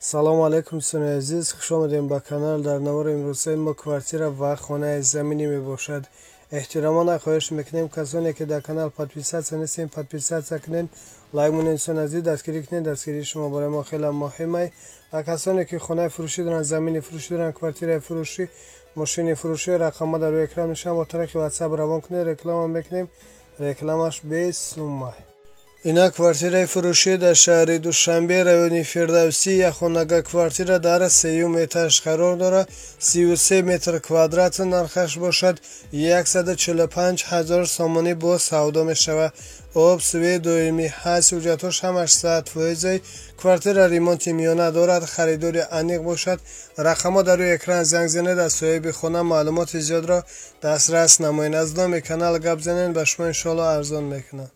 Салому алайкум, дӯстони азиз, хуш омадем ба канал. Дар навори имрӯзаи мо квартира ва хонаи заминӣ мебошад. Эҳтиромона хоҳиш мекунем, касоне ки дар канал подписаться нестем, подписаться кунед, лайк монед, дӯстони азиз, дастгирӣ кунед. Дастгирии шумо барои мо хеле муҳим ай. Ва касоне ки хонаи фурӯшӣ доранд, замини фурӯшӣ доранд, квартираи фурӯшӣ, мошини фурӯшӣ, рақамҳо дар рӯи экран мешаванд, бо тариқи WhatsApp равон кунед, реклама мекунем, рекламаш бесуммай. Ина квартираи фурӯшӣ дар шаҳри Душанбе, райони Фирдавсӣ, якхонага квартира дар сеюм этаж қарор дорад, 33 метр квадрат, нархаш бошад 145 ҳазор сомонӣ боз савдо мешавад. Об, свет доимӣ ҳаст, ҳуҷҷатҳош ҳамаш 100%. Квартира ремонти миёна дорад, харидори аниқ бошад, рақамҳо дар рӯи экран, занг занед, аз соҳиби хона маълумоти зиёдро дастрас намоед. Аз номи канал гап занед, ба шумо иншоалло арзон мекунад.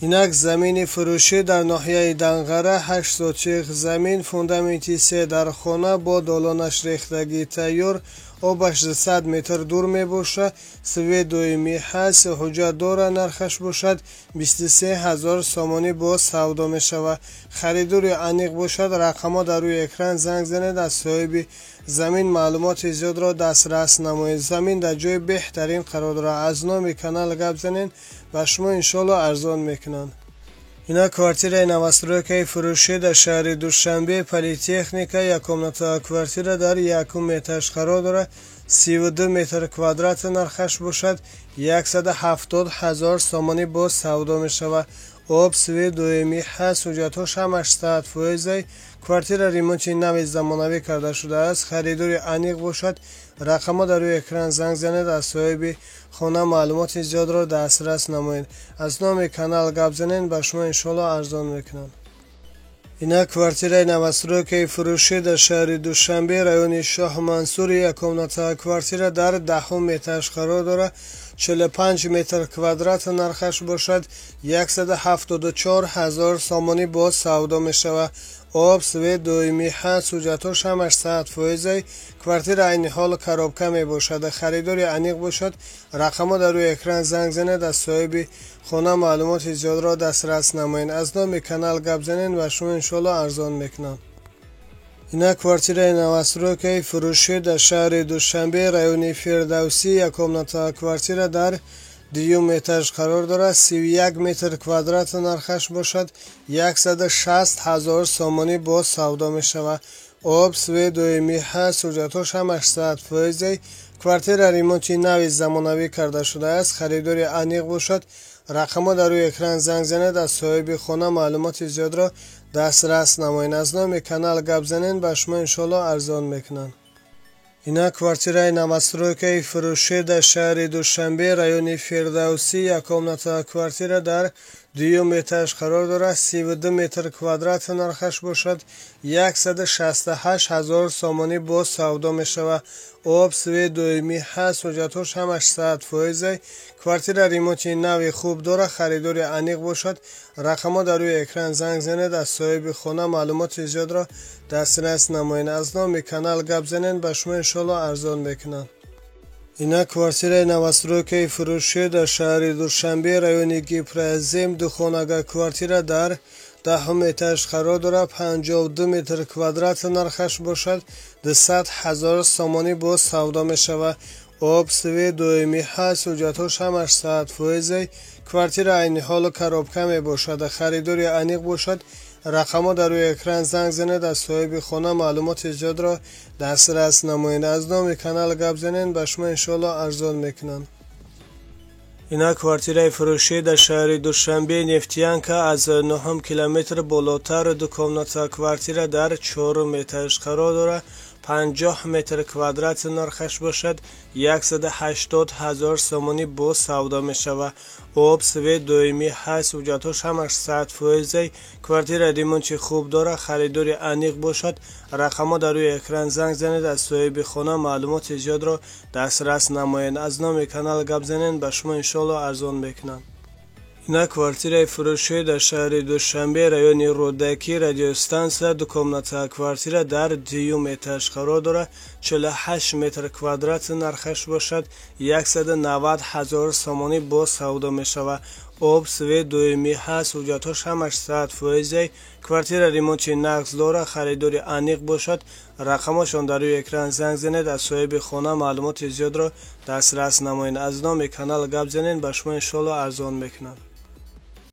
Инак замини фурӯшӣ дар ноҳияи Данғара, 8 сотих замин, фундаменти се дар хона бо долонаш рехтагӣ тайёр, обаш 100 метр дур мебошад, свет доимӣ ҳаст, ҳуҷҷат дорад, нархаш бошад 23 ҳазор сомонӣ боз савдо мешавад. Харидори аниқ бошад, рақамҳо дар рӯи экран, занг занед, аз соҳиби замин маълумоти зиёдро дастрас намоед. Замин дар ҷои беҳтарин қарор дорад. Аз номи канал гап занед, ба шумо иншоалло арзон мекунанд. Ина квартираи новостройкаи фурӯшӣ дар шаҳри Душанбе, Политехника, яккомната квартира дар якум этаж қарор дорад, 32 метр квадрат, нархаш бошад 170 ҳазор сомонӣ боз савдо мешавад. Об, свет доимӣ ҳаст, ҳуҷҷатҳош ҳамаш 100%. Квартира ремонти нави замонавӣ карда шудааст. Харидори аниқ бошад, рақамҳо дар рӯи экран, занг занед, аз соҳиби хона маълумоти зиёдро дастрас намоед. Аз номи канал гап занед, ба шумо иншоалло арзон мекунанд. Ина квартираи новостройкаи фурӯшӣ дар шаҳри Душанбе, райони Шоҳ Мансур, яккомната квартира дар даҳум этаж қарор дорад, 45 метр квадрат, нархаш бошад 174 ҳазор сомонӣ боз савдо мешавад. Об, свет доимӣ ҳаст, ҳуҷҷатҳош ҳамаш 100%. Квартира айни ҳол коробка мебошад. Харидори аниқ бошад, рақамҳо дар рӯи экран, занг занед, аз соҳиби хона маълумоти зиёдро дастрас намоед. Аз номи канал гап занед, ба шумо иншоалло арзон мекунанд. Ина квартираи новостройкаи фурӯшӣ дар шаҳри Душанбе, райони Фирдавсӣ, яккомната квартира дар дуюм этаж қарор дорад, 31 метр квадрат, нархаш бошад 160 ҳазор сомонӣ боз савдо мешавад. Об, свет доимӣ ҳаст, ҳуҷҷатҳош ҳамаш 100%. Квартира ремонти нави замонавӣ карда шудааст. Харидори аниқ бошад, рақамҳо дар рӯи экран, занг занед, аз соҳиби хона маълумоти зиёдро дастрас намоед. Аз номи канал гап занед, ба шумо иншоалло арзон мекунанд. Ина квартираи новостройкаи фурӯшӣ дар шаҳри Душанбе, райони Фирдавсӣ, яккомната квартира дар дуюм этаж қарор дорад, 32 метр квадрат, нархаш бошад 168 ҳазор сомонӣ боз савдо мешавад. Об, свет доимӣ ҳаст, ҳуҷҷатҳош ҳамаш 100%. Квартира ремонти нави хуб дорад. Харидори аниқ бошад, рақамҳо дар рӯи экран, занг занед, аз соҳиби хона маълумоти зиёдро дастрас намоед. Аз номи канал гап занед, ба шумо иншоалло арзон мекунанд. Ина квартираи новостройкаи фурӯшӣ дар шаҳри Душанбе, райони Гипрозем, духонага квартира дар даҳум этаж қарор дорад, 52 метр квадрат, нархаш бошад 200 ҳазор сомонӣ боз савдо мешавад. Об, свет доимӣ ҳаст, ҳуҷҷатҳош ҳамаш 100%. Квартира айни ҳол коробка мебошад. Харидори аниқ бошад, рақамҳо дар рӯи экран, занг занед, аз соҳиби хона маълумоти зиёдро дастрас намоед. Аз номи канал гап занед, ба шумо иншоалло арзон мекунанд. Ина квартираи фурӯшӣ дар шаҳри Душанбе, Нефтянка, аз нуҳум километр болотар, дукомната квартира дар чорум этаж қарор дорад, 50 метр квадрат, нархаш бошад 180 ҳазор сомонӣ боз савдо мешавад. Об, свет доимӣ ҳаст, ҳуҷҷатҳош ҳамаш 100%. Квартира ремонти хуб дорад. Харидори аниқ бошад, рақамҳо дар рӯи экран, занг занед, аз соҳиби хона маълумоти зиёдро дастрас намоед. Аз номи канал гап занед, ба шумо иншоалло арзон мекунанд. Ина квартираи фурӯшӣ дар шаҳри Душанбе, райони Рӯдакӣ, Радиостансия, дукомната квартира дар дуюм этаж қарор дорад, 48 метр квадрат, нархаш бошад 190 ҳазор сомонӣ боз савдо мешавад. Об, свет доимӣ ҳаст, ҳуҷҷатҳош ҳамаш 100%. Квартира ремонти нағз дора, харидори аниқ бошад, рақамошон дар рӯи экран, занг занед, аз соҳиби хона маълумоти зиёдро дастрас намоед. Аз номи канал гап занед, ба шумо иншоалло арзон мекунанд.